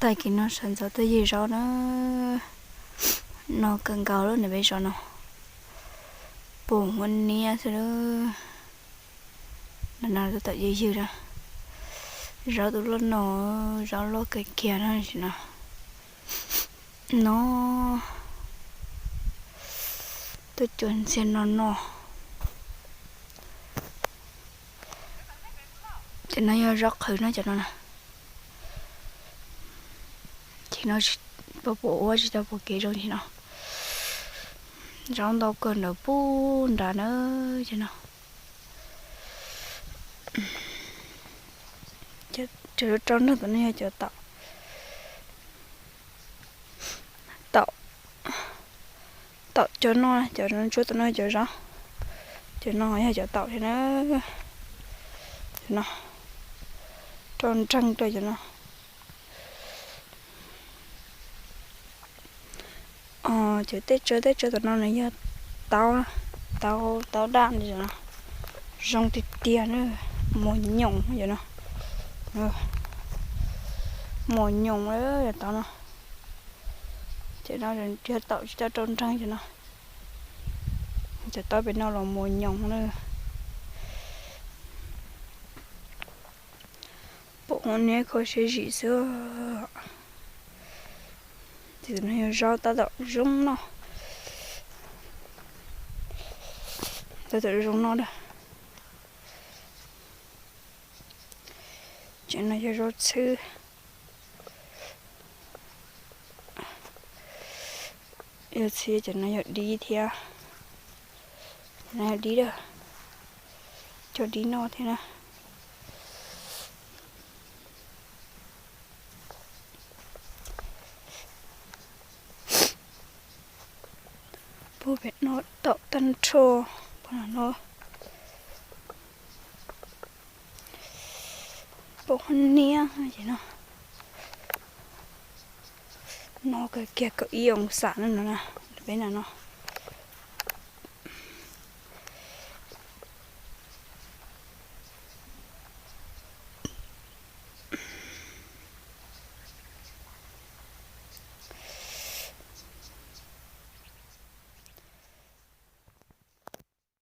Tag kis no sawv ntxov tuaj ywg zaub na, no kawg nkaus lub niam peb zos no, pum ua niab xwb lawm. No no tuaj tawm ywg ywg na, zaub tus loj no, zaub loj kawg kiag no sim no. No tuaj cuag ntxiag no no. Cov no yog zaub qhwv no cov no na. Ces no pom pom ua tsis tau pom kev zoo ces no. Zaub ntau kawg ntawm pub nrad na, ces no. Cov rau nrog tom no yog cov taum. Taum, taum cov no, cov ntsuab tom no cov zaub. Cov no yog cov taum thiab na. Cov no, rau nreeg rau cov no. Cov tej tsawb tej tsawb tom no nws yog taub, taub, taub daj no, zoo tiag tiag na, muag nyoos cov no, muag nyoos lawm cov taub no. Ces no yog taum tsis tau rau nreeg cov no. Cov taub pem no los muag nyoos na. Pom ua niab kho siab zim xwb. Ces tus no yog zaub tab tom zoo no. Tab tom zoo no na. Ces no yog zaub txhwb. Yog txhwb ces no yog dib thiab. Ces no yog dib lawm. Cov dib no thiab na. Pug pem no taum tag nrho, pug no. Pom niab ces no. No kawg kiag kaum ib oo xam no no na, peb na no.